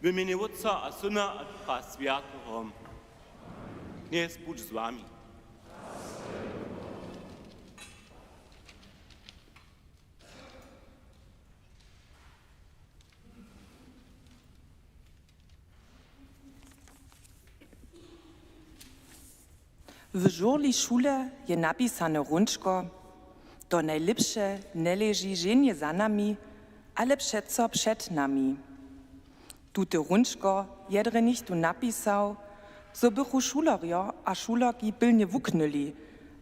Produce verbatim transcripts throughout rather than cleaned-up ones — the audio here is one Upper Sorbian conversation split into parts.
W mjenje Wótca a Syna a Ducha Swjateho. Knjez budź z wami. W žurli šule je napisane hrónčko: To najlěpše njeleži ženje za nami, ale přeco před nami. Tute hrónčko je drje něchtó napisał, zo bychu šulerjo a šulerki pilnje wuknyli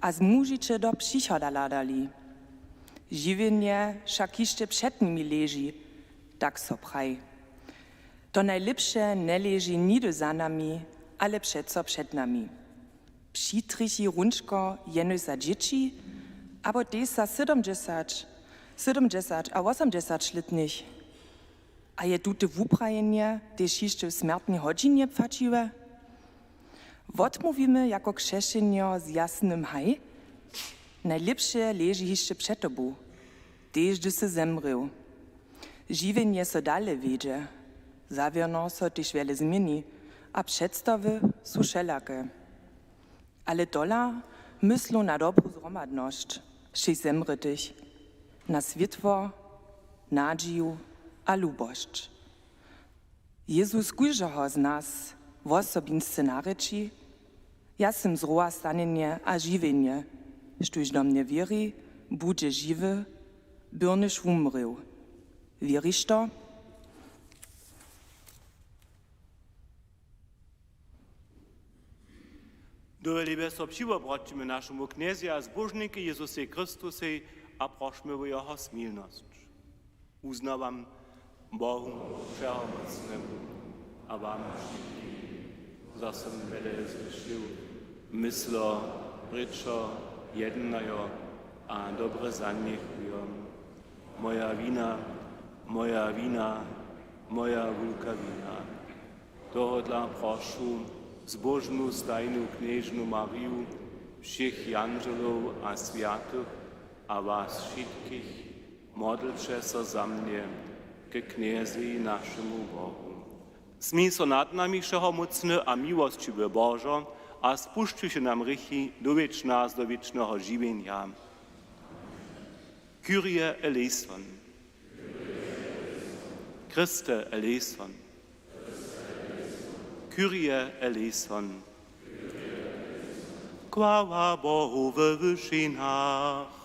a zmužiće do přichoda hladali. Žiwjenje wšak hišće před nimi leži, tak so praji. To najlěpše njeleži nihdy za nami, ale přeco před nami. Přitrjechi hrónčko jenož za dźěći, abo tež za sydomdźesać, sydomdźesać a wosomdźesaćlětnych? A je tute wuprajenje tež hišće w smjertnej hodźinje płaćiwe? Wotmołwimy jako křesćenjo z jasnym haj: Najlěpše leži hišće před tobu, tež hdyž sy zemrěł. Žiwjenje so dale wjedźe, zawěrno so tež wjele změni a předstawy su wšelake. Ale tola myslu na dobru zhromadnosć wšěch zemrětych, na swětło, nadźiju a lubosć. Jezus kóždeho z nas wosobinsce narěči: Ja sym zrowa, stanjenje a žiwjenje. Štóž do mnje wěri, budźe žiwy, byrnyž wumrěł. Wěriš to? Dowolibje so přiwobraćimy našemu Knjezej a Zbóžnikej Jezusej Chrystusej a prošmy wo jeho smilnosć. Wuznawam Bohu Wšehomócnemu a wam wšitkim, zo sym wjele zhrěšił, myslo, rěčo, jednajo a dobre zanjechujo. Moja wina, moja wina, moja wulka wina. Tohodla prošu zbóžnu stajnu knježnu Mariju, wšěch jandźelow a swjatych a was wšitkich, modlće so za mnje ke Knjezej, našemu Bohu. Smil so nad nami, wšehomócny a miłosćiwy Božo, a spušćiwši nam hrěchi, dowjedź nas do wěčneho žiwjenja. Kyrie eleison. Christe eleison. Kyrie eleison. Chwała Bohu we wyšinach.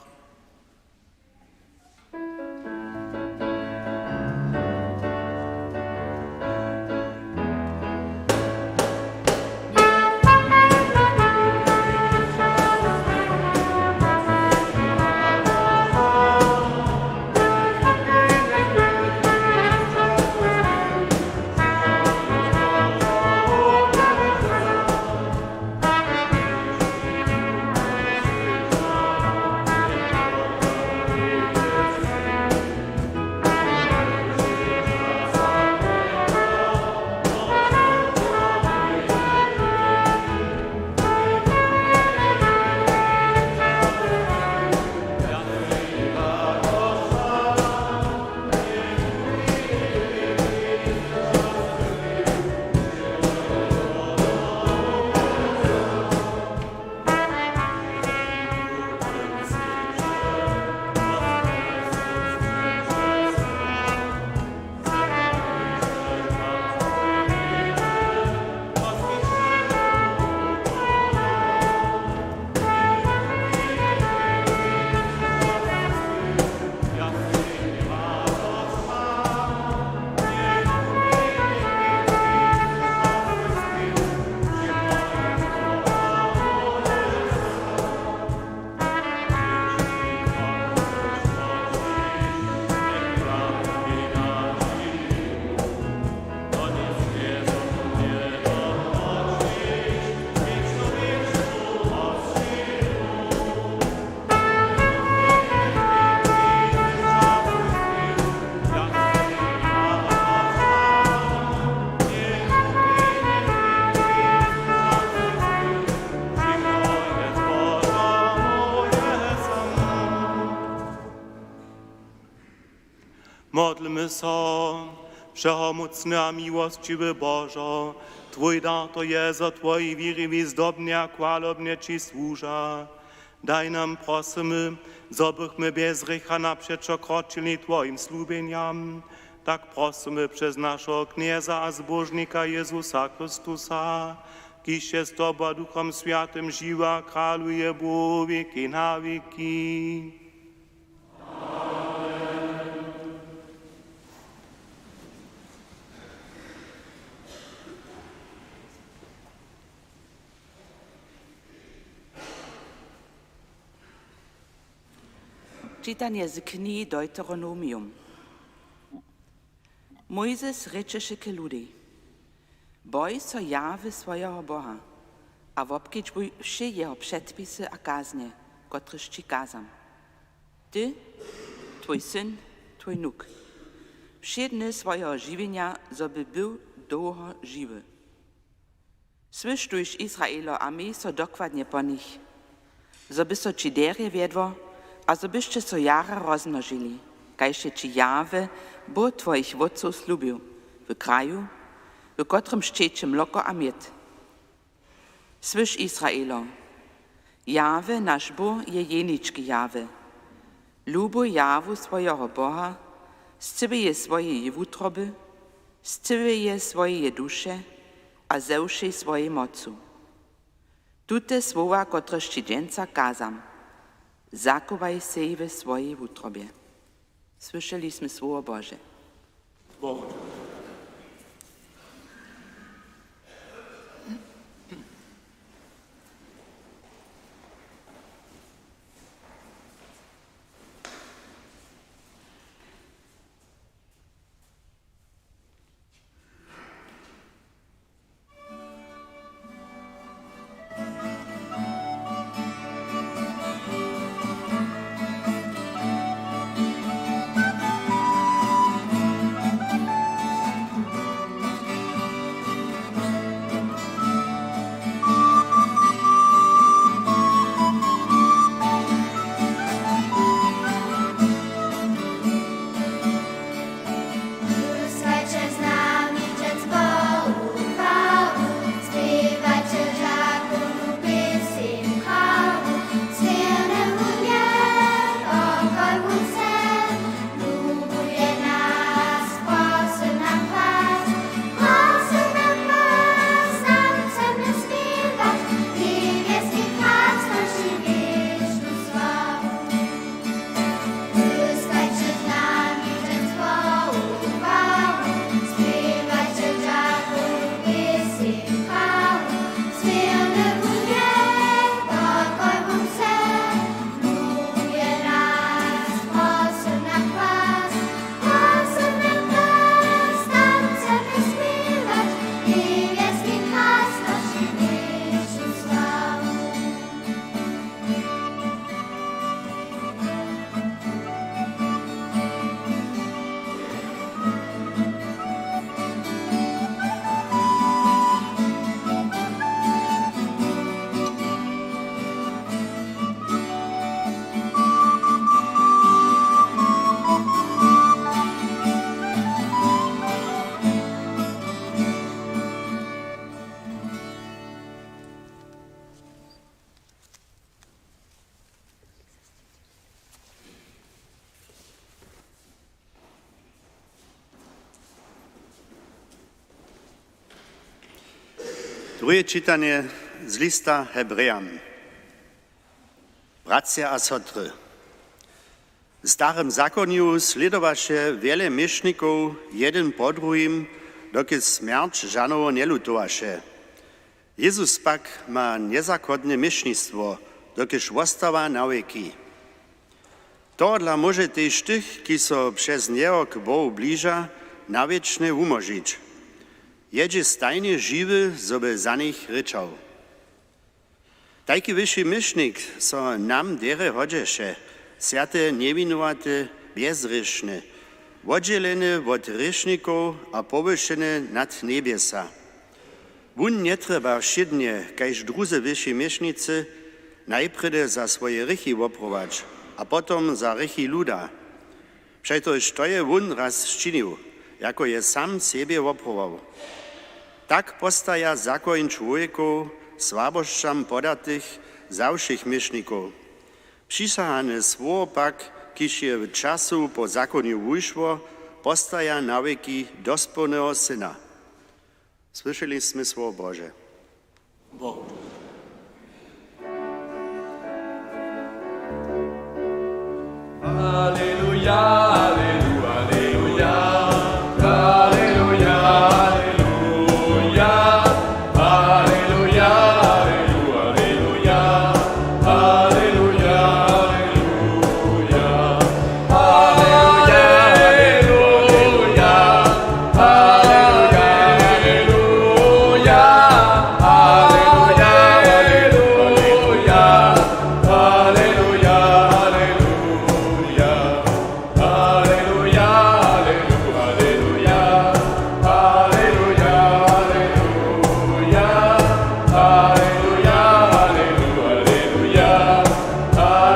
Modlmy so. Wšehomócny a miłosćiwy Božo, twój dar to je, zo twóji wěriwi zdobnje a chwalobnje ći słuža. Daj nam, prosymy, zo bychmy bjez hrěcha napřećo kročili twójim slubjenjam. Tak prosymy přez našeho Knjeza a Zbóžnika Jezusa Chrystusa, kiž je z tobu a Duchom Swjatym žiwy a kraluje Bóh wěki na wěki. Čitanje z knihi Deuteronomium. Mojzes rěčeše k ludej: Boj so Jahwe, swojeho Boha, a wobkedźbuj wšě jeho předpisy a kaznje, kotrež ći kazam, ty, twój syn, twój nuk, wšě dny swojeho žiwjenja, zo by był dołho žiwy. Słyš tuž, Israelo, a měj so dokładnje po nich, zo by so ći derje wjedło a zo byšće so jara rozmnožili, kaž je ći Jahwe, Bóh twojich wótcow, slubił, w kraju, w kotrymž ćeče mloko a mjed. Słyš, Israelo, Jahwe, naš Bóh, je jenički Jahwe. Lubuj Jahwu, swojeho Boha, z cyłeje swojeje wutroby, z cyłeje swojeje duše a ze wšej swojej mocu. Tute słowa, kotrež ći dźensa kazam, zachowaj sej we swojej wutrobje. Słyšeli smy Słowo Bože. Druhe čitanje z lista Hebrejam. Bratřa a sotry, w starym zakonju slědowaše wjele měšnikow jedyn po druhim, dokelž smjerć žanowo njelutowaše. Jezus pak ma njezachodne měšnictwo, dokelž wostawa na wěki. Tohodla móže tež tych, kiž so přez njeho k Bohu bliža, na wěčne wumóžić. Je dźě stajnje žiwy, zo by za nich rěčał. Tajki wyši měšnik so nam derje hodźeše, swjate, njewinowate, bjezhrěšne, wotdźělene wot hrěšnikow a powyšene nad njebjesa. Wón njetrjeba wšědnje, kaž druzy wyši měšnicy, najprjedy za swoje hrěchi woprować a potom za hrěchi luda. Přetož to je wón raz sčinił, jako je sam sebje wobchował. Tak postaja zakoń čłowjekow słabosćam podatych za wšěch měšnikow. Přisahane słowo pak, kiž je w času po zakonju wušło, postaja na wěki dospołneho Syna. Słyšeli smy Słowo Bože. Bohu. Aleluja, aleluja, aleluja. Aleluja, aleluja. Aleluja, aleluja, aleluja. Aleluja, aleluja. Aleluja, aleluya, aleluya, aleluya, aleluya, aleluya, aleluya, aleluya, aleluya, aleluya, aleluya, aleluya,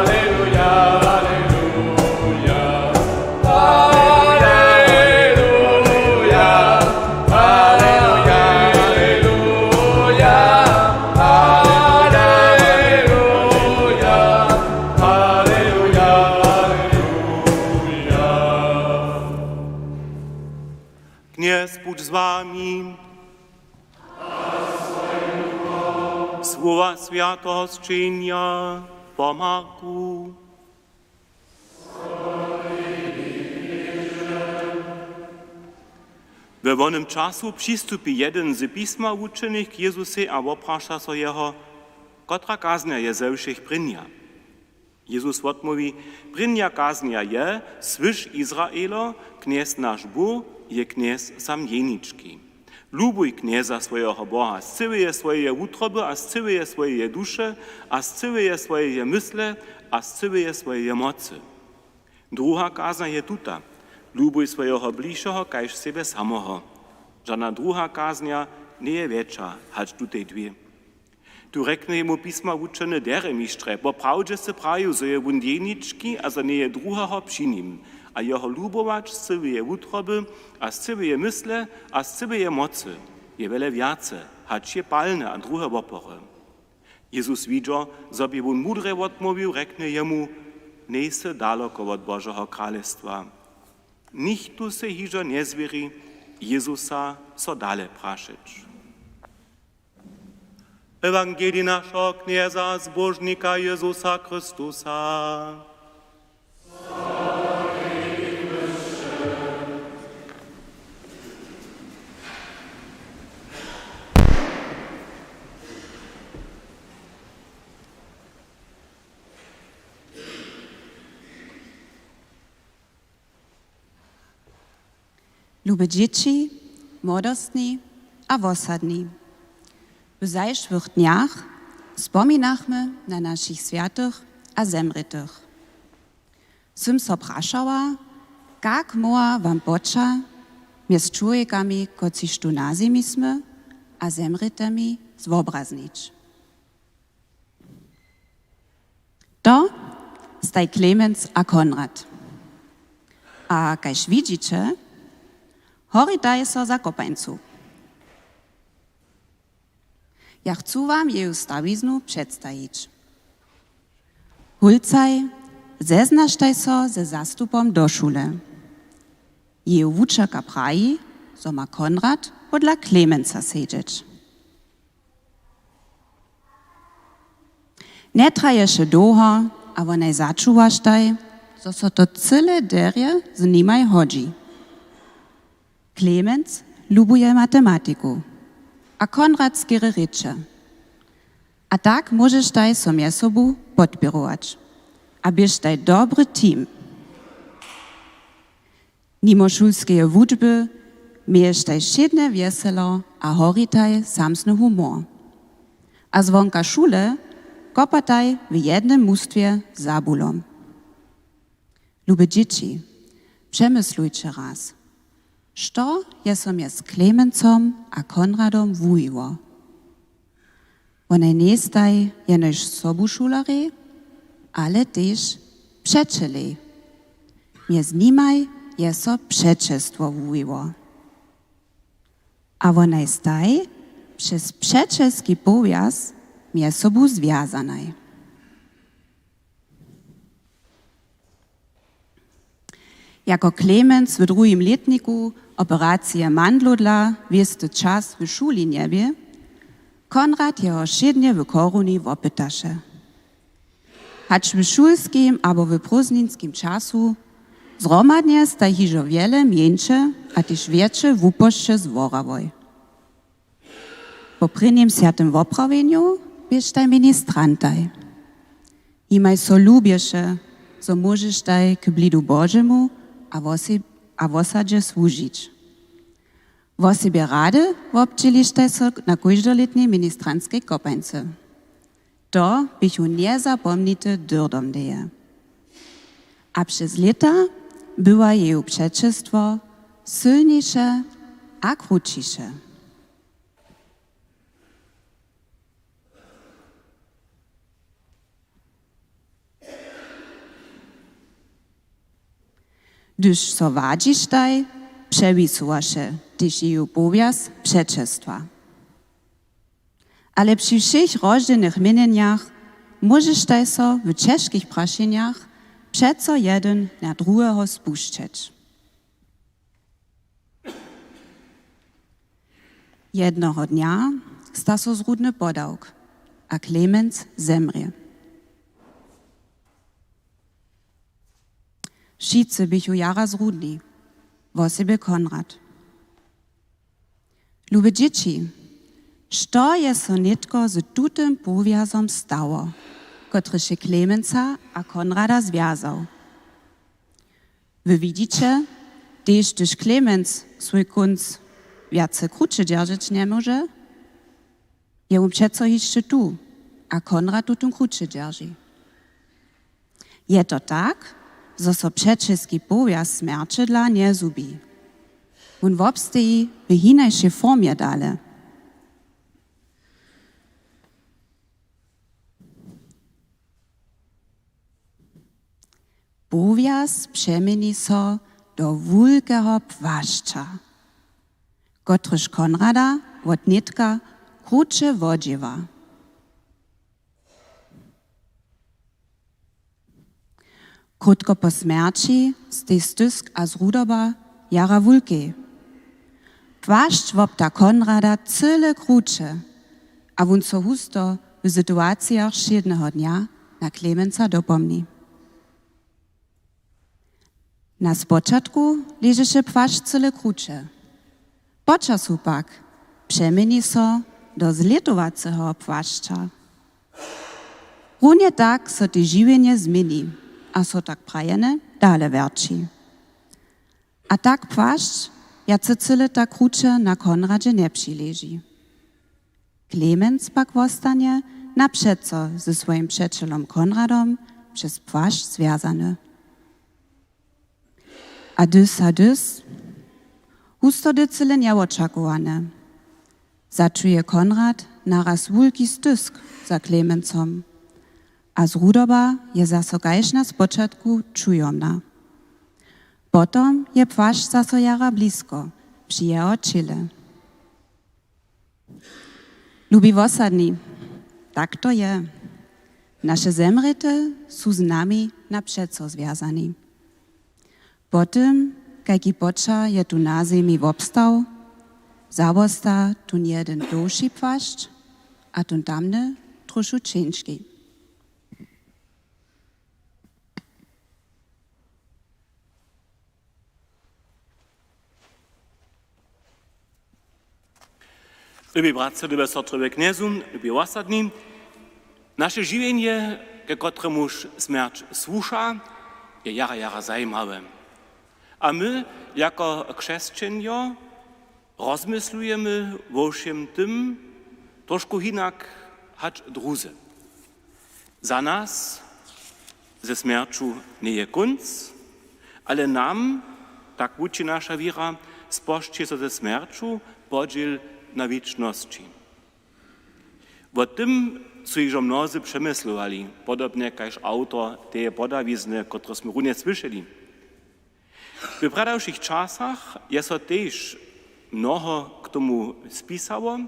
aleluya, aleluya. Aleluya, aleluya, aleluya, aleluya, aleluya, aleluya, aleluya. Knjez budź z wami. Słowa swjateho sćenja po Marku. We wonym času přistupi jedyn z pisma wučenych k Jezusej a wopraša so jeho: „Kotra kaznja je ze wšěch prěnja?“ Jezus wotmołwi: „Prěnja kaznja je: Słyš, Izraelo, Knjez naš Bóh je Knjez sam jenički. Lubuj Knjeza, swojeho Boha, z cyłeje swojeje wutroby a z cyłeje swojeje duše a z cyłeje swojeje mysle a z cyłeje swojeje mocy. Druha kaznja je tuta: Lubuj swojeho bližšeho kaž sebje samoho. Žana druha kaznja njeje wjetša hač tutej dwě.“ Tu rjekny jemu pisma wučeny: „Derje, mištrje, po prawdźe sy prajił, zo je wón jenički a zo njeje druheho při nim. A jeho lubować z cyłeje wutroby a z cyłeje mysle a z cyłeje mocy je wjele wjace hač je palny a druhe wopory.“ Jezus widźo, zo bě wón mudrje wotmołwił, rjekny jemu: „Njejsy daloko wot Božeho kralestwa.“ Nichtó sej hižo njezwěri Jezusa so dale prašeć. Ewangelij našeho Knjeza a Zbóžnika Jezusa Chrystusa. Lube dźěći, młodostni a wosadni, w zašłych dnjach spominachmy na našich swjatych a zemrětych. Sym so prašała, kak móhła wam poća mjez čłowjekami, kotřiž tu na zemi smy, a zemrětymi zwobraznić. To staj Klemenc a Konrad. A kaž widźiće, horitaj so za kopańcu. Ja chcu wam jeju stawiznu předstajić. Hólcaj, zeznaštaj so ze zastupom do šule. Jeju wučerka praji, zo ma Konrad podla Klemenca sedźeć. Njetraješe dołho a wonaj začuwaštaj, zo so to cyle derje z nimaj hodźi. Klemenc lubuje matematiku a Konrad skerje rěče. A tak móžeštaj so mjez sobu podpěrować a běštaj dobry team. Nimo šulskeje wučby měještaj wšědnje wjeselo a horitaj samsny humor. A zwonka šule kopataj w jednym mustwje za bulom. Lube dźěći, přemyslujće raz, što je so mjez Klemencom a Konradom wuwiło. Wonaj njejstaj jenož sobušulerjej, ale tež přećelej. Mjez nimaj je so přećelstwo wuwiło. A wonaj staj přez přećelski powjaz mjez sobu zwjazanaj. Jako Klemenc w druhim lětniku operacije Mandlodla wěsty čas w šuli njebě, Konrad jeho wšědnje w chorowni wopytaše. Hač w šulskim abo w prózdninskim času, zhromadnje staj hižo wjele mjeńše a tež wjetše wupošće z Worawoj. Po prěnim swjatym woprawjenju běštaj ministrantaj. Jimaj so lubješe, zo móžeštaj k blidu Božemu a wosi-, a wosadźe słužić. Wosebje rady wobdźělištaj so na kóždolětnej ministranskej kopańcy. To běchu njezapomnite dyrdomdeje. A přez lěta bywa jeju přećelstwo sylniše a krućiše. Hdyž so wadźištaj, přewisowaše tež jeju powjaz přećelstwa. Ale při wšěch rozdźělnych měnjenjach móžeštaj so w ćežkich prašenjach přeco jedyn na druheho spušćeć. Jednoho dnja sta so zrudny podawk a Klemenc zemrě. Wšitcy běchu jara zrudni, wosebje Konrad. Lube dźěći, što je so nětko z tutym powjazom stało, kotryž je Klemenca a Konrada zwjazał? Wy widźiće, tež hdyž Klemenc swój kónc wjace kruće dźeržeć njemóže, je wón přeco hišće tu a Konrad tutón kruće dźerži. Je to tak, zo so přećelski powjaz smjerćedla njezhubi. Wón wobsteji w hinašej formje dale. Powjaz přeměni so do wulkeho płašća, kotryž Konrada wot nětka kruće wodźěła. Krótko po smjerći stej stysk a zrudoba jara wulkej. Płašć wopta Konrada cyle kruće a wón so husto w situacijach wšědneho dnja na Klemenca dopomni. Na spočatku ležeše płašć cyle kruće. Po času pak přeměni so do zlětowaceho płašća. Runje tak so tež žiwjenje změni a so tak prajene dale wjerći. A tak płašć wjace cyle tak kruće na Konradźe njepřileži. Klemenc pak wostanje na přeco ze swojim přećelom Konradom přez płašć zwjazany. A hdys a hdys, husto dycele njewočakowane, začuje Konrad naraz wulki stysk za Klemencom a zrudoba je zaso kaž na spočatku čujomna. Potom je płašć zaso jara blisko při jeho ćěle. Lubi wosadni, tak to je. Naše zemrěte su z nami na přeco zwjazani. Po tym, kajki poča je tu na zemi wobstał, zawosta tón jedyn dołši płašć a tón tamny trošu ćeńški. Lubi bratřa, lube sotry we Knjezu, lubi wosadni, naše žiwjenje, ke kotremuž smjerć słuša, je jara, jara zajimawe. A my, jako křesćenjo, rozmyslujemy wo wšěm tym trošku hinak hač druzy. Za nas ze smjerću njeje kónc, ale nam, tak wuči naša wěra, spožči so ze smjerću podźěl na wěčnosći. Wo tym su hižo mnozy přemyslowali, podobnje kaž awtor teje podawizny, kotrež smy runje słyšeli. W prjadawšich časach je so tež mnoho k tomu spisało.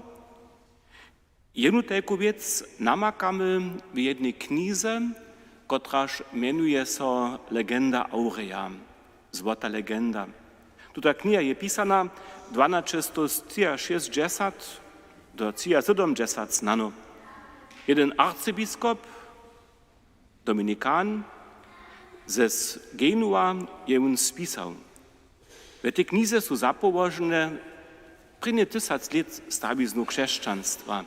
Jednu tajku wěc namakamy w jednej knize, kotraž mjenuje so Legenda Aurea, Złota legenda. Tuta kniha je pisana dwanasćestowtřiašěsćdźesat do třiasydomdźesat snano. Jeden arcybiskop, Dominikan, z Genua je wón spisał. W tej knize su zapołožene prěnje tysac lět stawiznow křesćanstwa.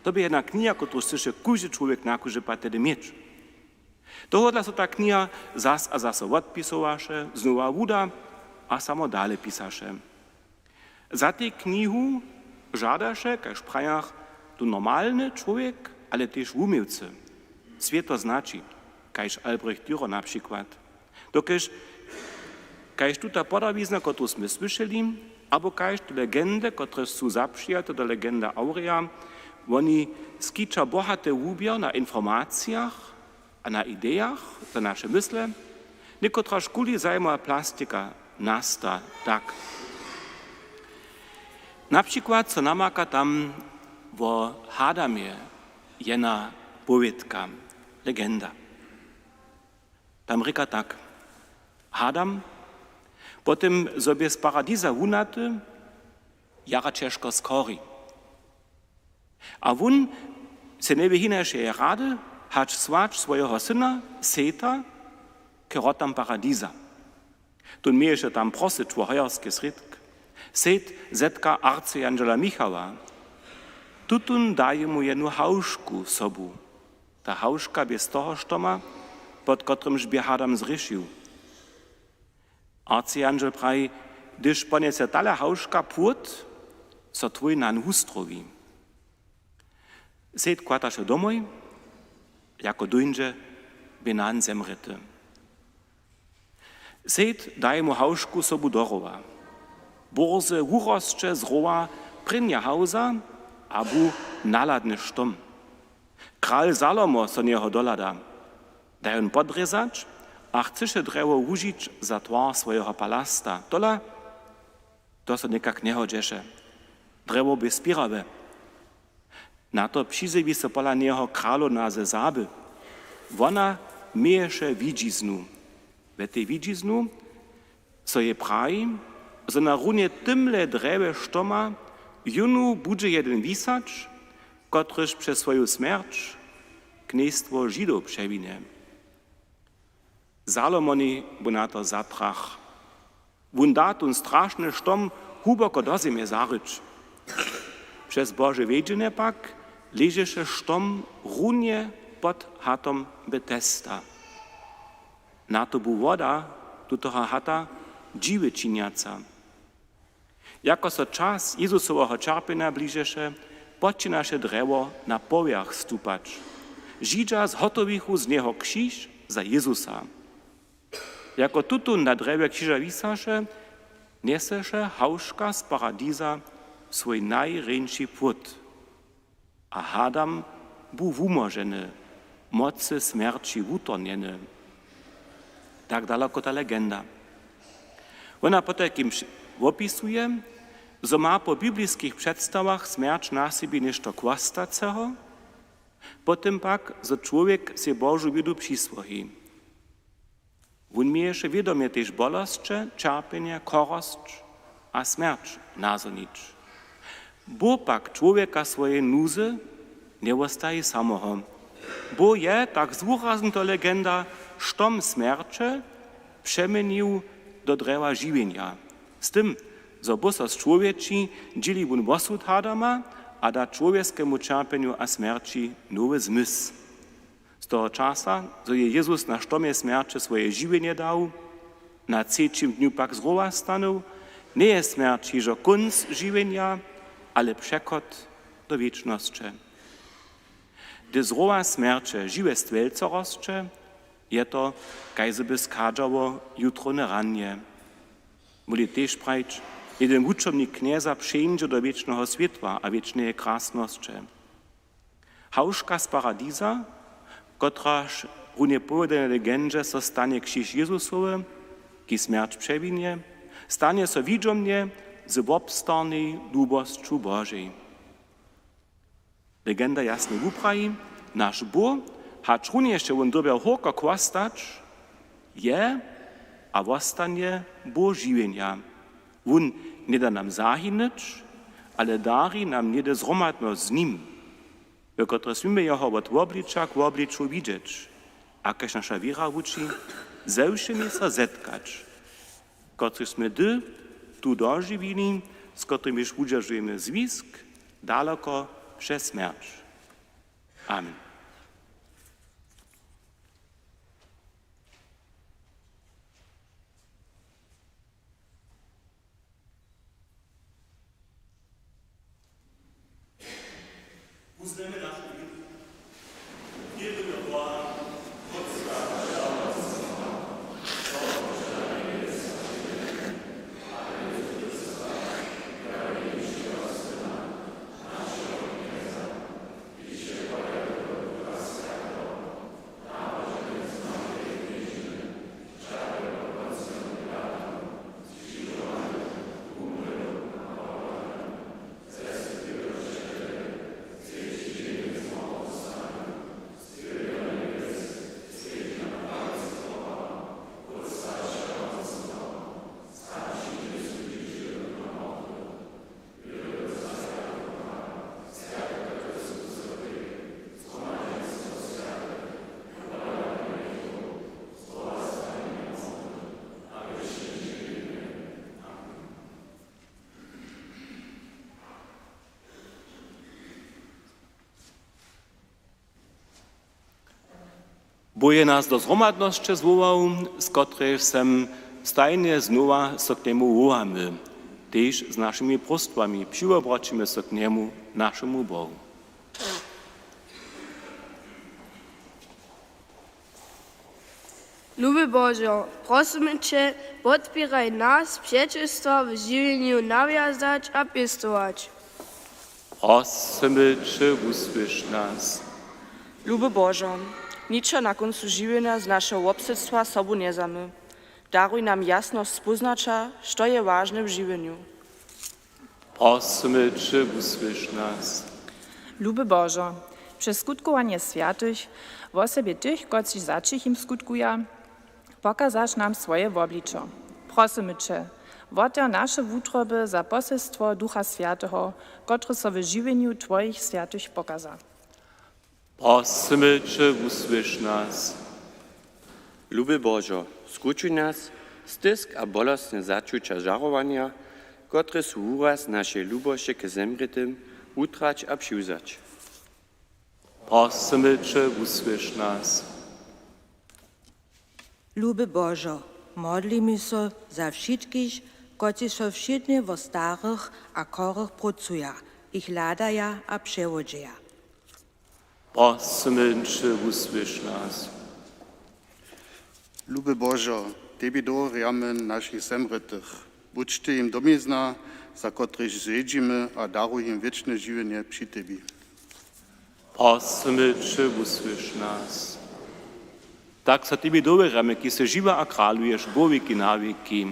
To bě jedna kniha, kotruž chcyše kóždy čłowjek na kóždy pad tehdy měć. Tohodla so ta kniha zas a zaso wotpisowaše, znowa wuda a samo dale pisaše. Za tej knihu žadaše, kaž prajach, tu normalny čłowjek, ale tež wuměłcy. Swěto znaći, kaž Albrecht Dürer na přikład. Dokelž, kaž tuta podawizna, kotruž smy słyšeli, abo kaž te legendy, kotrež su zapřijate do Legenda Aurea, woni skića bohaty wuběr na informacijach a na idejach za naše mysle, někotraž kuli zajimawa plastika nasta tak. Na přikład so namaka tam wo Hadamje jedna powědka, legenda. Tam rěka tak: Hadam, po tym zo bě z paradiza wunaty, jara ćežko schori. A wón sej njewěh hinašeje rady, hač słać swojeho syna, Seta, k wrotam paradiza. Tón měješe tam prosyć wo hojerski srědk. Set zetka arcyanžela Michała. Tutón daje mu jednu hałžku sobu. Ta hałžka bě z toho štoma, pod kotrymž bě Hadam zhrěšił. Arcyanžel praji: Hdyž ponjese tale hałžka płód, so twój nan wuzdrowi. Set kłataše domoj, jako dóńdźe, bě nan zemrěty. Set daje mu hałžku sobu do rowa. Bórze wurosće z rowa prěnja hałza a bu nahladny štom. Kral Salomo so njeho dohlada. Da je wón podrězać a chcyše drjewo wužić za twar swojeho palasta. Tola to so někak njehodźeše. Drjewo bě spěrawe. Na to přizjewi so pola njeho kralowna ze Saby. Wona měješe widźiznu. We tej widźiznu so jej praji, zo na runje tymle drjewje štoma jónu budźe jedyn wisać, kotryž přez swoju smjerć knjejstwo Židow přewinie. Salomonej bu na to zatrach. Wón da tón strašny štom hłuboko do zemje zaryć. Přez Bože wjedźenje pak ležeše štom runje pod hatom Betesda. Na to bu woda tutoho hata dźiwy činjaca. Jako so čas Jezusoweho ćerpjenja bližeše, počinaše drjewo na powjerch stupać. Židźa zhotowichu z njeho křiž za Jezusa. Jako tutón na drjewje křiža wisaše, njeseše hałžka z paradiza swój najrjeńši płód. A Hadam bu wumoženy, mocy smjerći wutornjeny. Tak daloko ta legenda. Wona potajkim wš-, wopisuje, zo ma po bibliskich předstawach smjerć na sebi něšto chwastaceho, po tym pak, zo čłowjek sej Božu wědu přiswoji. Wón měješe wědomje tež bolosće, ćerpjenje, chorosć a smjerć nazhonić. Bóh pak čłowjeka swojej nuzy njewostaji samoho. Bóh je, tak zwuraznito legenda, štom smjerće přeměnił do drjewa žiwjenja. Z tym, zo Bóh so z čłowječi, dźěli wón wosud Hadama a da čłowjeskemu ćerpjenju a smjerći nowy zmysł. Z toho časa, zo je Jezus na štomje smjerće swoje žiwjenje dał, na třećim dnju pak z rowa stanył, njeje smjerć hižo kónc žiwjenja, ale přechod do wěčnosće. Hdy z rowa smjerće žiwe stwjelco rosće, je to, kaž by schadźało jutrowne ranje. Móhli tež prajić, jedyn wučomnik Knjeza přeńdźe do wěčneho swětła a wěčneje krasnosće. Hałžka z paradiza, kotraž runje powědanej legendźe so stanje křiž Jezusowy, Kiž smjerć přewinje, stanje so widźomnje z wobstarnej lubosću Božej. Legenda jasnje wupraji: Naš Bóh, hač runješe wón dyrbjał horko chłostać, je a wostanje Bóh žiwjenja. Wón njeda nam zahinyć, ale dari nam něhdy zhromadnosć z nim, w kotrej směmy jeho wot wobliča k wobliču widźeć, a kaž naša wěra wuči, ze wšěmi so zetkać, kotrychž smy hdy tu dožiwili, z kotrymiž wudźeržujemy zwisk daloko přez smjerć. Amen. Bóh je nas do zhromadnosće zwołał, z kotrejž sym stajnje znowa so k njemu wołamy. Tež z našimi próstwami přiwobraćimy so k njemu, našemu Bohu. Luby Božo, prosymy će, podpěraj nas, přećelstwa w žiwjenju nawjazać a pěstować. Prosymy će, wusłyš nas. Luby Božo, ničo na kóncu žiwjenja z našeho wobsydstwa sobu njezamy. Daruj nam jasnosć spóznaća, što je wažne w žiwjenju. Prosymy će, wusłyš nas. Luby Božo, přez skutkowanje swjatych, wosebje tych, kotřiž za ćichim skutkuja, pokazaš nam swoje wobličo. Prosymy će, woter naše wutroby za posłšenstwo Ducha Swjateho, kotryž so w žiwjenju twojich swjatych pokaza. Prosymy će, wusłyš nas. Luby Božo, skrućuj nas, stysk a bolostne začuća žarowanja, kotrež su wuraz našej lubosće k zemrětym, wutrać a přiwzać. Prosymy će, wusłyš nas. Luby Božo, modlimy so za wšitkich, kotřiž so wšědnje wo starych a chorych prócuja, jich hladaja a přewodźeja. Prosymy će, wusłyš nas. Luby Božo, tebi dowěrjamy našich zemrětych. Budź ty jim domizna, za kotrychž žedźimy, a daruj jim wěčne žiwjenje při tebi. Prosymy će, wusłyš nas. Tak so tebi dowěrjamy, kiž sy žiwy a kraluješ wo wěki na wěki.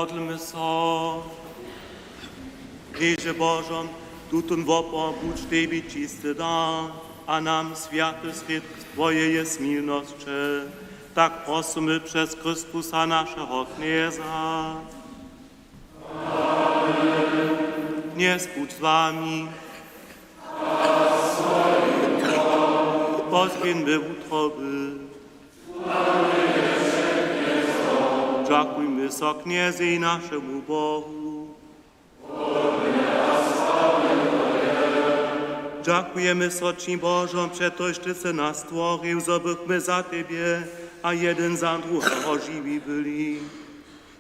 Modlmy so. Knježe Božo, tutón wopor budź tebi čisty dar a nam swjaty srědk twojeje smilnosće. Tak prosymy přez Chrystusa, našeho Knjeza. Knjez budź z wami. Pozběhńmy wutroby. Dźakujmy so Knjezej, našemu Bohu. Dźakujemy so ći, Božo, přetož ty sy nas stworił, zo bychmy za tebje a jedyn za druheho žiwi byli.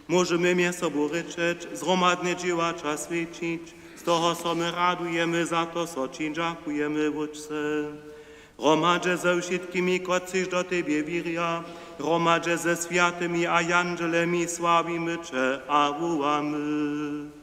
Móžemy mjez sobu rěčeć, zhromadnje dźěłać a swjećić, z toho so my radujemy, za to so ći dźakujemy, Wótče. Hromadźe ze wšitkimi, kotřiž do tebje wěrja, hromadźe ze swjatymi a jandźelemi sławimy će a wołamy.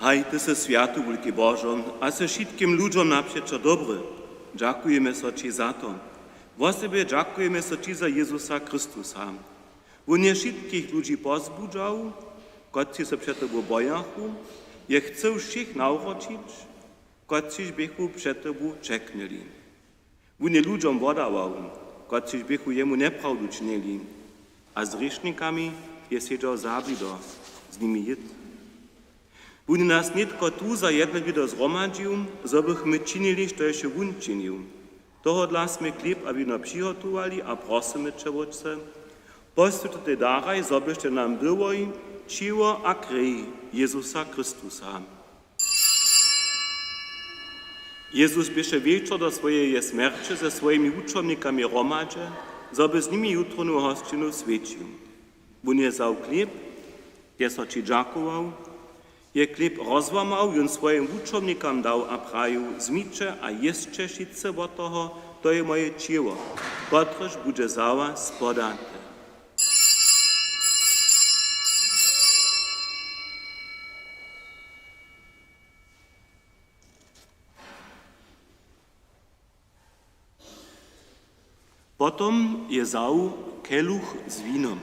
Haj, ty sy swjaty, wulki Božo, a sy wšitkim ludźom napřećo dobry. Dźakujemy so ći za to. Wosebje dźakujemy so ći za Jezusa Chrystusa. Wón je wšitkich ludźi pozbudźał, kotřiž so před tebu bojachu, je chcył wšěch nawróćić, kotřiž běchu před tebu ćeknyli. Wón je ludźom wodawał, kotřiž běchu jemu njeprawdu činili, a z hrěšnikami je sedźał za blido z nimi jědł. Wón je nas nětko tu za jedne blido zhromadźił, zo bychmy činili, štož je wón činił. Tohodla smy chlěb a wino přihotowali a prosymy će, Wótče, poswjeć tutej daraj, zo byštej nam byłoj ćěło a krej Jezusa Chrystusa. Jezus běše wječor do swojeje smjerće ze swojimi wučomnikami hromadźe, zo by z nimi jutrownu hosćinu swjećił. Wón je wzał chlěb, je so ći dźakował, je chlěb rozłamał, jón swojim wučomnikam dał a prajił: Wzmiće a jěsće wšitcy wot toho, to je moje ćěło, kotrež budźe za was podate. Potom je wzał keluch z winom.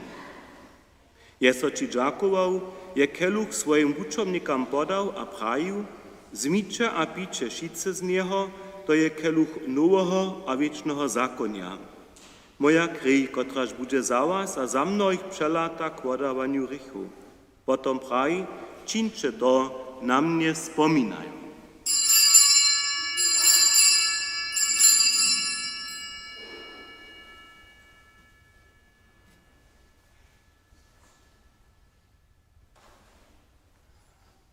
Je so ći dźakował, je keluch swojim wučomnikam podał a prajił: Wzmiće a piće wšitcy z njeho, to je keluch noweho a wěčneho zakonja. Moja krej, kotraž budźe za was a za mnohich přelata k wodawanju hrěchow. Potom praji: Čińće to na mnje spominajo.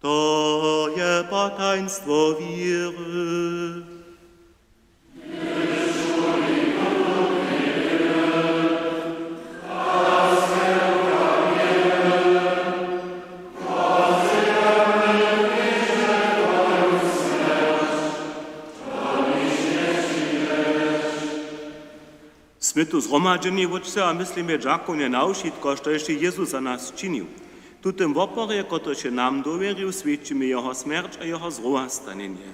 To je potajnstwo wěry. Smy tu zhromadźeni, Wótče, a myslimy dźakownje na wšitko, štož je Jezus za nas činił. W tutym woporje, kotryž je nam dowěrił, swědčimy jeho smjerć a jeho zrowastanjenje.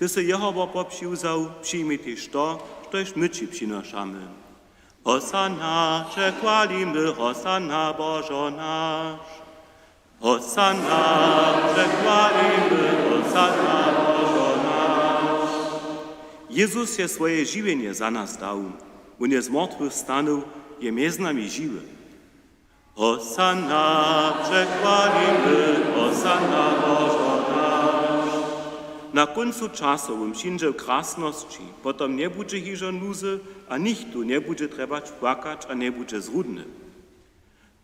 Ty sy jeho wopor přiwzał, přijmi tež to, štož my ći přinošamy. Hosanna, přechwalimy, hosanna, Božo naš. Hosanna, přechwalimy, hosanna, Božo naš. Jezus je swoje žiwjenje za nas dał. Wón je z mortwych stanył, je mjez nami žiwy. Hosanna, přechwalimy, hosanna, Božo naš. Na kóncu časow wón přińdźe w krasnosći, potom njebudźe hižo nuzy a nichtó njebudźe trjebać płakać a njebudźe zrudny.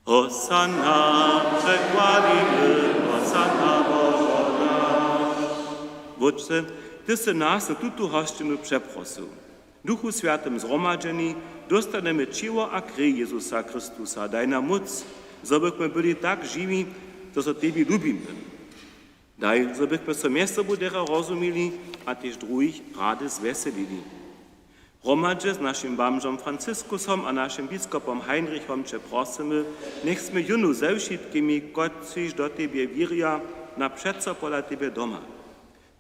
Hosanna, přechwalimy, hosanna, Božo naš. Wótče, ty sy nas na tutu hosćinu přeprosył. W Duchu Swjatym zhromadźeni dóstanemy ćěło a krej Jezusa Chrystusa. Daj nam móc, zo bychmy byli tak žiwi, zo so tebi lubimy. Daj, zo bychmy so mjez sobu derje rozumili a tež druhich rady zwjeselili. Hromadźe z našim bamžom Franciskusom a našim biskopom Heinrichom će prosymy, njech smy jónu ze wšitkimi, kotřiž do tebje wěrja, na přeco pola tebje doma.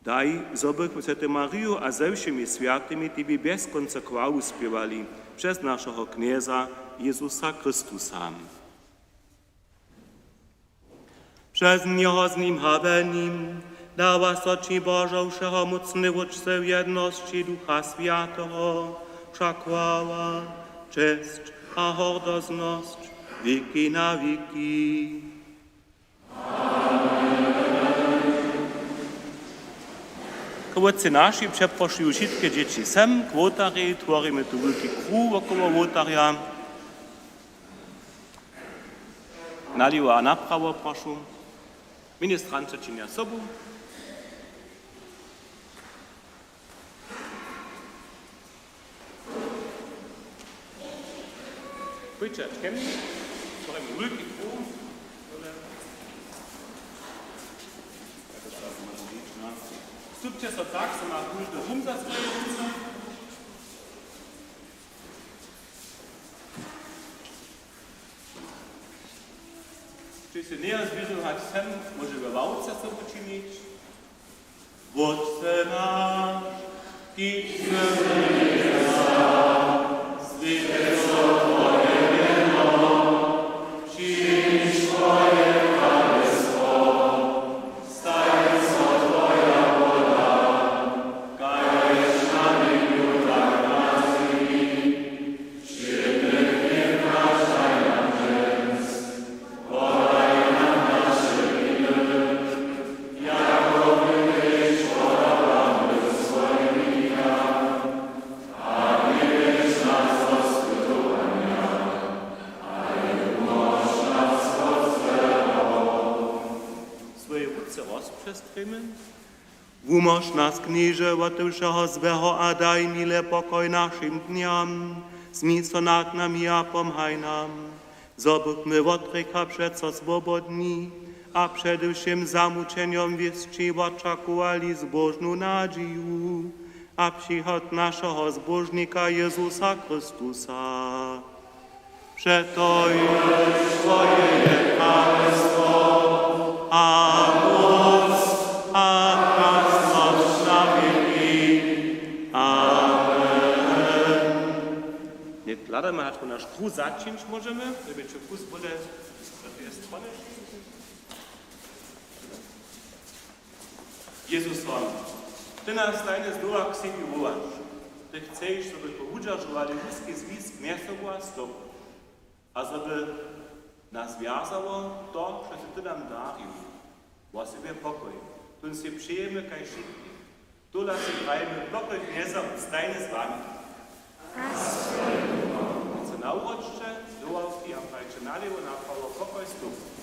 Daj, zo bychmy swjatej Mariju a ze wšěmi swjatymi tebi bjez kónca chwalu spěwali přez našeho Knjeza Jezusa Chrystusa. Přez njeho, z nim a we nim dawa so ći, Božo wšehomócny Wótče, w jednosći Ducha Swjateho wša chwała, česć a hordoznosć wěki na wěki. K Wótče naši přeprošuju wšitke dźěći sem, k wołtarjej, tworimy tu wulki kruh wokoło wołtarja. Nalěwo a naprawo, prošu. Ministranća činja sobu. Pójće ke mni, tworimy wulki kruh. Stupće so tak, zo ma kóždy rum za swoje ruce. Hdźež sy njeje zwěrił, hač sem, móže we ławce sobu činić. Wótče naš, kiž sy w njebjesach, swjeć so twoje mjeno, přińdź twoje kralestwo, stań so twoja wola, kaž na njebju, tak na zemi. Swoje ruce rozpřestrěmy. Wumóž nas, Knježe, wote wšeho złeho a daj mile pokoj našim dnjam. Smil so nad nami a pomhaj nam, zo bychmy wot hrěcha přeco swobodni a přede wšěm zamućenjom wěsći wočakowali zbóžnu nadźiju a přichod našeho Zbóžnika Jezusa Chrystusa. Přetož twoje je kralestwo a móc a krasnosć na wěki. Amen. Hnydk hladamy, hač naš kruh začińć móžemy, dyrbjeće kus bóle do teje strony. Jezus wam, ty nas stajnje znowa k sebi wołaš. Ty chceš, zo bychmy wudźeržowali wuski zwisk mjez sobu a z tobu. A zo by nas wjazało to, što sy ty nam darił. Wosebje pokoj. Tón sej přejemy kaž wšitkim. Tola sej prajimy: Pokoj Knjeza budź stajnje z wami. Wótče, na wuročće, do ławki a prajće nalěwo, naprawo, pokoj z Bóhom.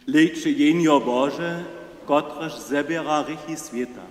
Lejće Jehnjo Bože, kotrež zběra hrěchi swěta.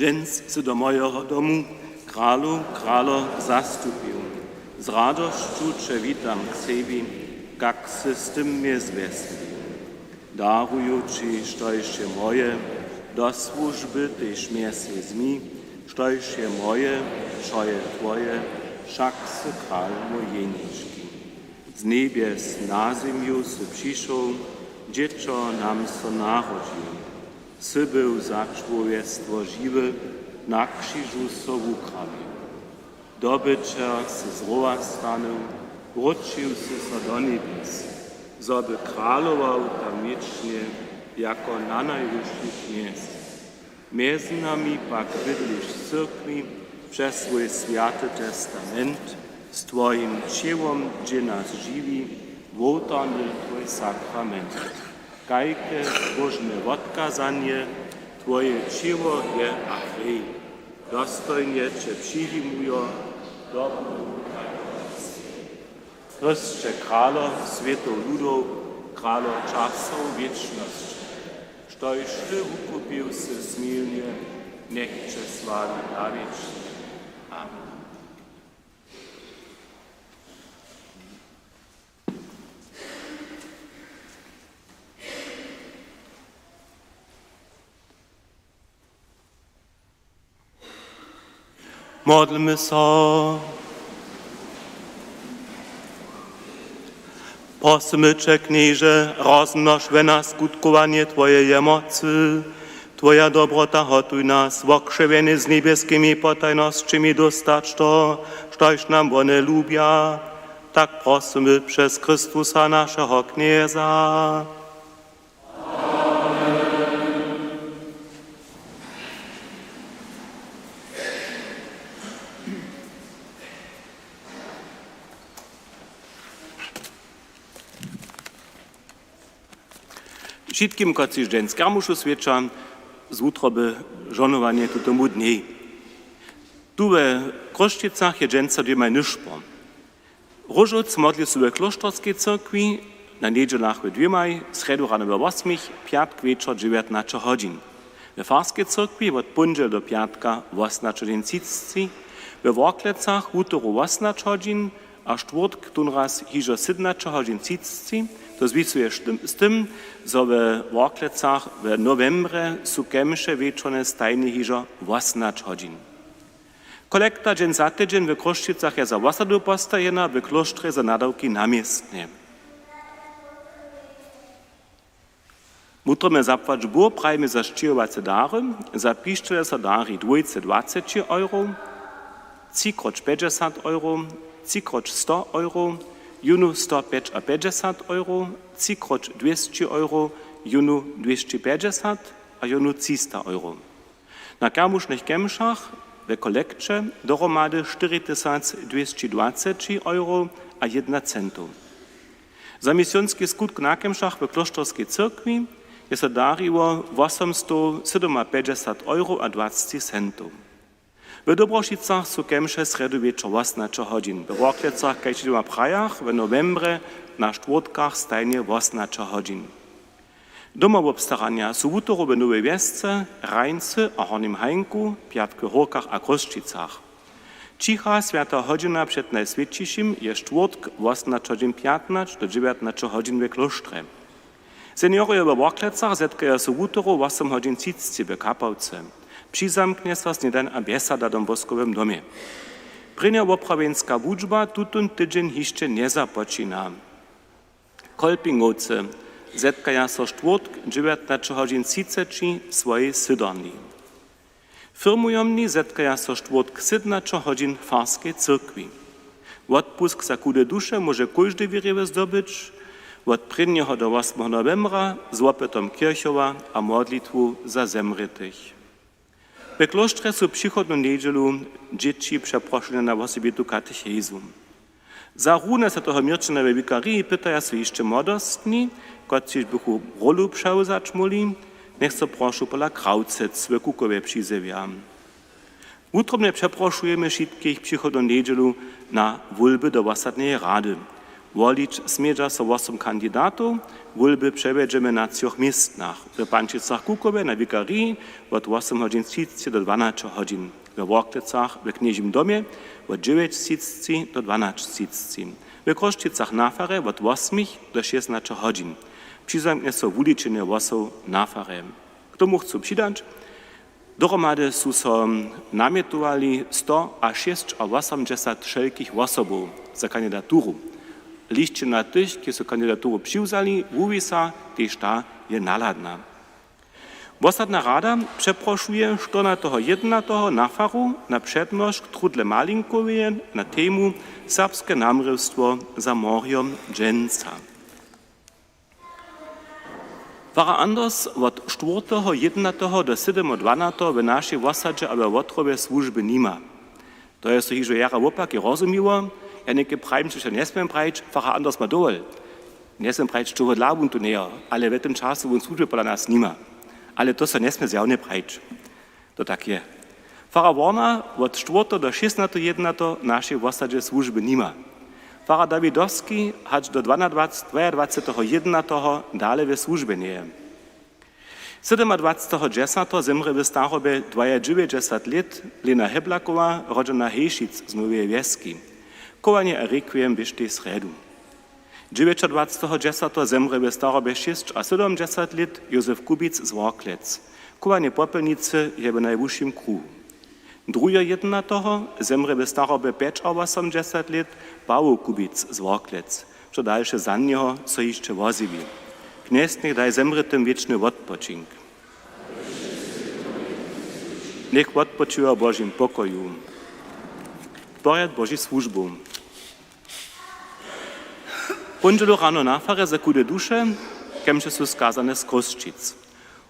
Dźens sy do mojeho domu, kralow kralow zastupił. Z radosću će witam k sebi, kak sy z tym mjez wjesnymi. Daruju ći, štož je moje, do słužby tež mjez wjesnymi, štož je moje, wšo je twoje, wšak sy kral mój jenički. Z njebjes na zemju sy přišoł, dźěćo nam so narodźił. Sy był za čłowjestwo žiwy, na křižu so wukrawił. Dobyćer sy z rowa stanył, wróćił sy so do njebjes, zo by kralował tam wěčnje jako nanajwyši knjez. Mjez nami pak bydliš w cyrkwi přez swój swjaty testament, z twojim ćěłom dźě nas žiwi, wołtarny twój sakrament. Kajke zbožne wotkazanje, twoje ćěło je a hej, dostojnje će přijimujo. Dobru. Chrysće, kralo swětow ludow, kralo časow wěčnosće, štož ty wukupił sy smilnje, njech će sławi na wěčnje. Amen. Modlmy so. Prosymy će, Knježe, rozmnož we nas skutkowanje twojeje mocy. Twoja dobrota hotuj nas, wokřewjene z njebjeskimi potajnosćemi, dóstać to, štož nam wone lubja. Tak prosymy přez Chrystusa, našeho Knjeza. Wšitkim, kotřiž dźensa kermušu swjeća, z wutroby žohnowanje tutomu dnjej. Tu we Chrósćicach je dźensa dwěmaj nyšpor. Róžowc modli so we klóšterskej cyrkwi, na njedźelach we dwěmaj, srjedu rano we wosmich, pjatk wječor dźewjatnaće hodźin. We farskej cyrkwi wot póndźel do pjatka wosomnaće hodźin třiceći, we Worklecach wutoru wosomnaće hodźin a štwórtk tónraz hižo sydomnaće hodźin třiceći. To zwisuje štym-, z tym, zo we Worklecach w nowembrje su kemše wječorne stajnje hižo wosomnaće hodźin. Kolekta dźensa za tydźeń we Chrósćicach je za wosadu postajena, we klóštrje za nadawki na městnje. Wutrobne zapłać Bóh prajimy za sćěhowace dary. Za pišćele so dari dwójce dwaceći euro, tři króć pjećdźesat euro, tři króć sto euro, jónu sto pjećapjećdźesat euro, tři króć dwěsći euro, jónu dwěsći pjećdźesat a jónu třista euro. Na kermušnych kemšach we kolekće dohromady štyri tysac dwěsći dwaceći euro a jedna centow. Za misionski skutk na kemšach w klóšterskej cyrkwi je so dariło wosomstow sydomapjećdźesat euro a dwaceći centow. W Dobrošicach su kemše srjedu wječor wosomnaće hodźin, we Worklecach kaž tež w dwěmaj krajach w nowembrje na štwórtkach stajnje wosomnaće hodźin. Domowobstaranja su wutoru w Nowej Wjesce, Hrańcy a Hornim Hajnku, pjatk w Hórkach a Chrósćicach. Ćicha swjata hodźina před Najswjećišim je štwórtk wosomnaće hodźin pjatnaće do dźewjatnaće hodźin we klóštrje. Seniorojo we Worklecach zetkaja so wutoru wosom hodźin třiceći w kapałce. Přizamknje so snědań a bjesada w Don Boskowym domje. Prěnjowoprawjenska wučba tutón tydźeń hišće njezapočina. Kolpingowcy zetkaja so štwórtk dźewjatnaće hodźin třiceći w swojej sydorni. Firmujomni zetkaja so štwórtk sydomnaće hodźin w farskej cyrkwi. Wotpusk za chude duše móže kóždy wěriwy zdobyć wot prěnjeho do wosmeho nowembra z wopytom kěrchowa a modlitwu za zemrětych. We klóštrje su přichodnu njedźelu dźěći přeprošene na wosebitu katechezu. Za runje swjateho Měrćana we wikariji pytaja so hišće młodostni, kotřiž bychu rólu přewzać móhli, njech so prošu pola Krawcec we Kukowje přizjewja. Wutrobnje přeprošujemy wšitkich přichodnu njedźelu na wólby do wosadneje rady. Wolić smědźa so wosom kandidatow. Wólby přewjedźemy na třoch městnach: w Pančicach-Kukowje na wikariji wot wosom hodźin třiceći do dwanaće hodźin, we Worklecach w Knježim domje wot dźewjećtřiceći do dwanaćtřiceći, we Chrósćicach na farje wot wosmich do šěsnaće hodźin. Přizamknje so wuličenje hłosow na farje. K tomu chcu přidać, dohromady su so namjetowali sto a šěsćawosomdźesat wšelkich wosobow za kandidaturu. Lisćina tych, kiž su kandidaturu přiwzali, wuwisa, tež ta je nahladna. Wosadna rada přeprošuje štyrnateho jedenateho na faru na přednošk Trudle Malinkoweje na temu: Serbske namrěwstwo za morjo dźensa. Farar Anders wot štwórteho jedenateho do sydomeho dwanateho w našej wosadźe a we Wotrowje słužby nima. To je so hižo jara wopake rozumiło. Ja něke prajim, štož ja njesměm prajić, farar Anders ma dowol. Njesměm prajić, čehodla wón tu njeje, ale w tym času wón słužby pola nas nima. Ale to so njesmě zjawnje prajić. To tak je. Farar Warner wot štwórteho do šěsnateho jedenateho w našej wosadźe słužby nima. Farar Dawidowski hač do dwanadwaceteho jedenateho dale we słužbje njeje. Sydomadwaceteho dźesateho zemrě w starobje dwajadźewjećdźesat lět Lena Heblakowa, rodźena Hejšic z Noweje Wjeski. Chowanje a rekwiem běštej srjedu. Dźewjećadwaceteho dźesateho zemrě w starobje šěsćasydomdźesat lět Józef Kubic z Worklec. Chowanje popjelnicy je w najwyšim kruhu. Druheho jedenateho zemrě w starobje pjećawosomdźesat lět Pawoł Kubic z Worklec. Što dalše za njeho so hišće wozjewi. Knjez njech daj zemrětym wěčny wotpočink. Njech wotpočiwa w Božim pokoju. Porjad Božich słužbow. Póndźelu rano na farje za chude duše, kemže su skazane z Chrósćic.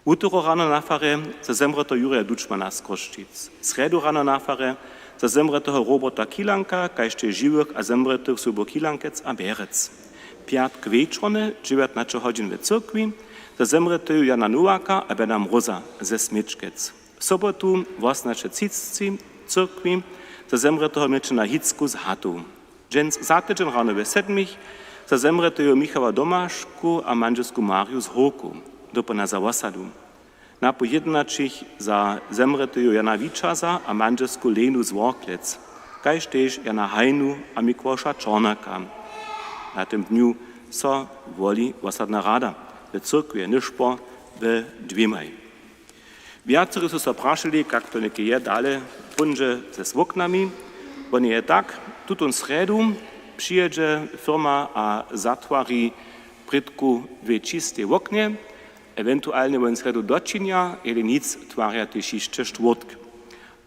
Wutoru rano na farje za zemrěteho Jurja Dučmana z Chrósćic. Srjedu rano na farje za zemrěteho Roberta Kilanka, kaž tež žiwych a zemrětych sobow Kilankec a Bjerec. Pjatk wječornje dźewjatnaće hodźin w cyrkwi za zemrěteju Jana Nowaka a Bena Mróza ze Směčkec. Sobotu wosomnaće třiceći w cyrkwi za zemrěteho měšćana Hicku z Hatow. Dźens za tydźeń rano we sedmich za zemrěteju Michała Domašku a mandźelsku Marju z Hórkow, dopołdnja za wosadu. Napoł jědnaćich za zemrěteju Jana Wičaza a mandźelsku Lenu z Worklec, kaž tež Jana Hajnu a Mikławša Čornaka. Na tym dnju so woli wosadna rada w cyrkwi Nyšpor we dwěmaj. Wjacery su so prašili, kak to něke je dale póńdźe ze swóknami. Wone je tak: tutón srjedu přijědźe firma a zatwari prědku dwě čistej woknje. Ewentualnje woni srjedu dočinja, jeli nic, twarja tež hišće štwórtk.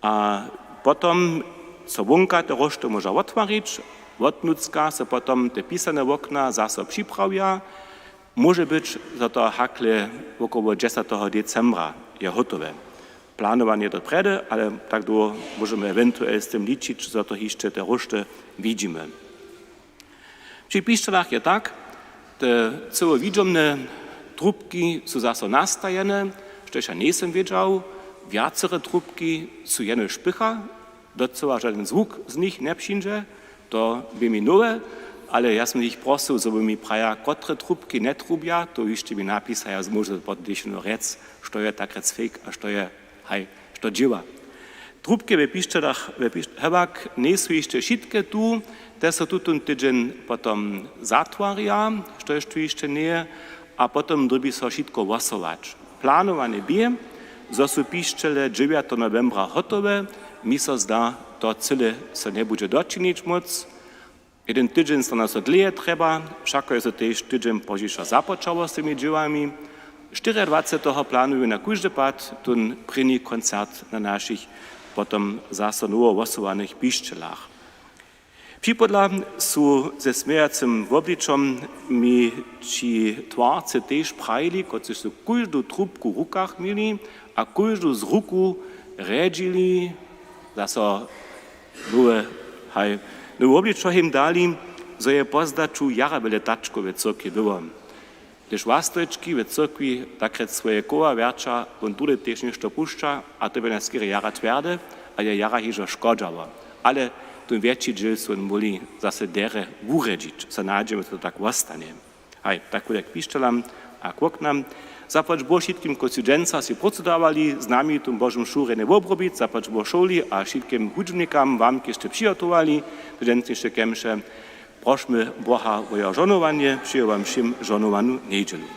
A potom so wonka te róšty móža wottwarić. Wotnutřka so potom te pisane wokna zaso připrawja. Móže być, zo to hakle wokoło dźesateho decembra je hotowe. Planowanje je to prjedy, ale tak dołho móžemy ewentuel z tym ličić, zo to hišće te róšty widźimy. Při pišćelach je tak, te cyłowidźomne trubki su zaso nastajene, štož ja njejsym wědźał. Wjacere trubki su jenož pycha, docyła žadyn zwuk z nich njepřińdźe. To bě mi nowe, ale ja sym jich prosył, zo by mi praja, kotre trubki njetrubja, to hišće mi napisaja, móžu potom tež rjec, što je tak rjec fejk a što je, haj, što dźěła. Trubke we pišćelach, we pišć-, hewak njejsu hišće wšitke tu, te so tutón tydźeń potom zatwarja, štož tu hišće njeje, a potom dyrbi so wšitko hłosować. Planowanje bě, zo su pišćele dźewjateho nowembra hotowe. Mi so zda, to cyle so njebudźe dočinić móc. Jedyn tydźeń stanje so dlěje trjeba, wšako je so tež tydźeń pozdźišo započało z tymi dźěłami. Štyriadwaceteho planujemy na kóždy pad tón prěni koncert na našich potom zaso nowo hłosowanych pišćelach. Připodla su ze smějacym wobličom mi ći twarcy tež prajili, kotřiž su kóždu trubku w rukach měli a kóždu z ruku rjedźili, zaso nowe, haj, nowe wobličo jim dali, zo je po zdaću jara wjele tačkow w cyrkwi było. Hdyž wastojčki w cyrkwi takrjec swoje koła wjerća, wón tule tež něšto pušća, a to bě nas skerje jara twjerde a je jara hižo škodźało. Ale Tón wjetši dźěl su móhli zaso derje wurjedźić. So nadźemy, zo to tak wostanje. Haj, tak wódek pišćelam a kłoknam. Zapłać Bóh wšitkim, kotřiž dźensa sej prócu dawali, z nami tón Božu mšu rjenje wobrobić. Zapłać Bóh šuli a wšitkim hudźbnikam, wam, kiž sće přihotowali te dźensniše kemše. Prošmy Boha wo jeho žohnowanje. Přeju wam wšěm žohnowanu njedźelu.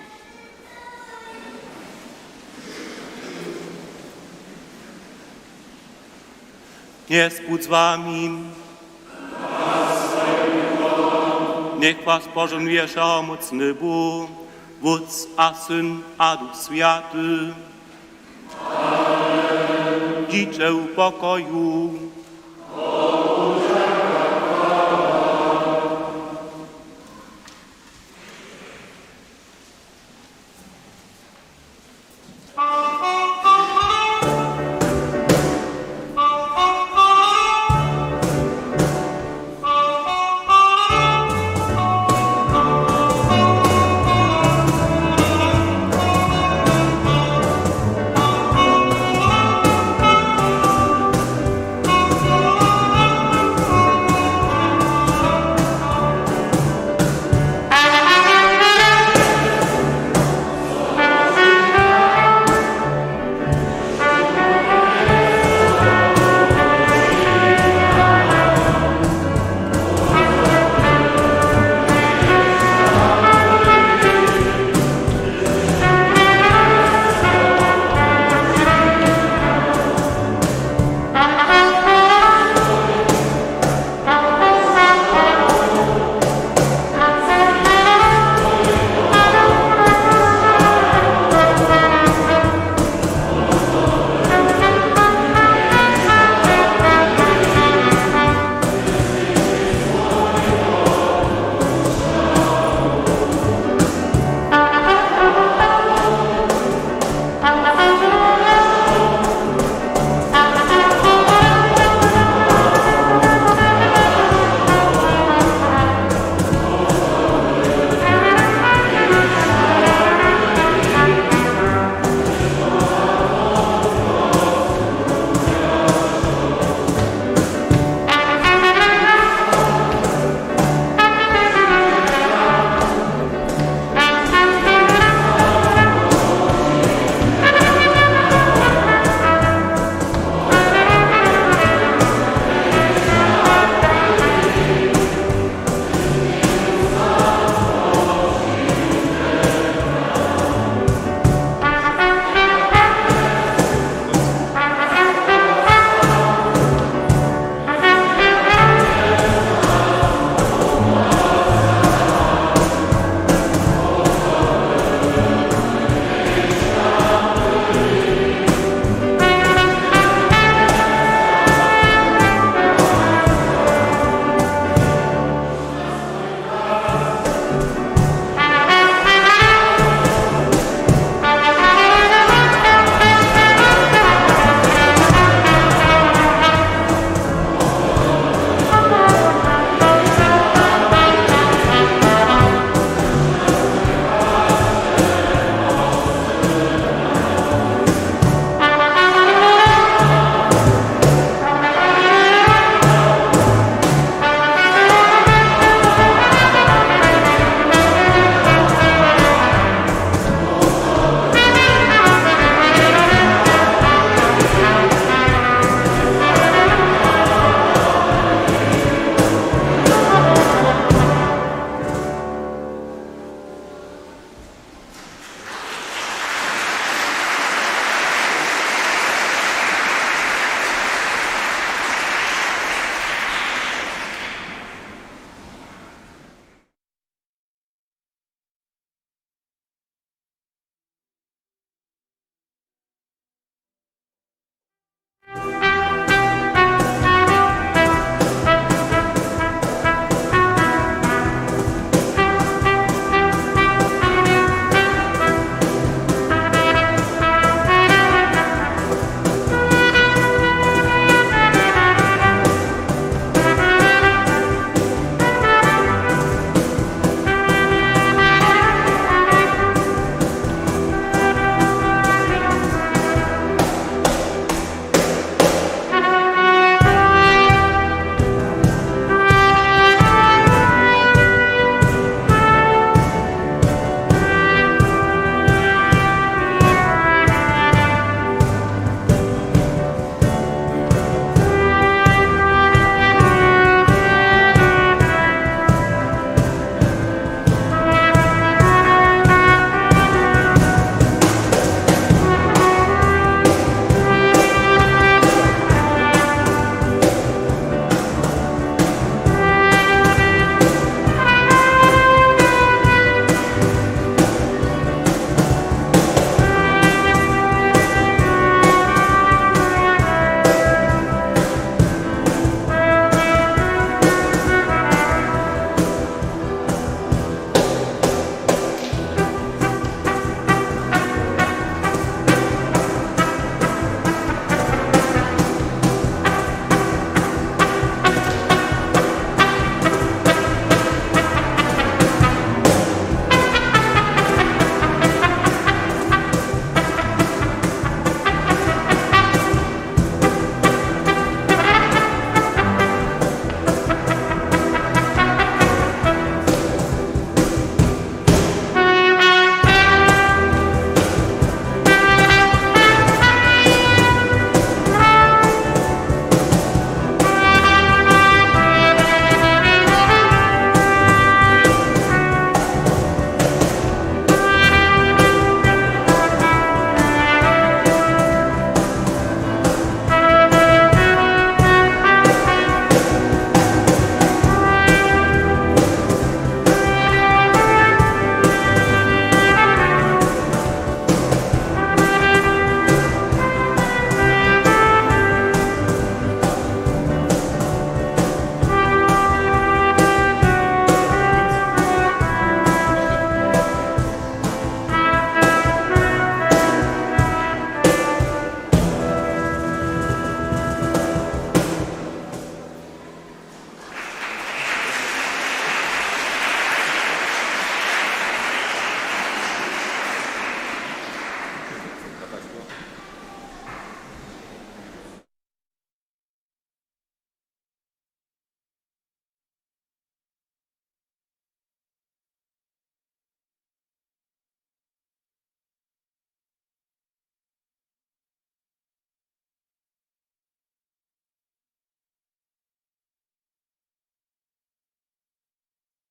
Knjez budź z wami. Njech was požohnuje wšehomócny Bóh, Wótc a Syn a Duch Swjaty. Dźiće w pokoju.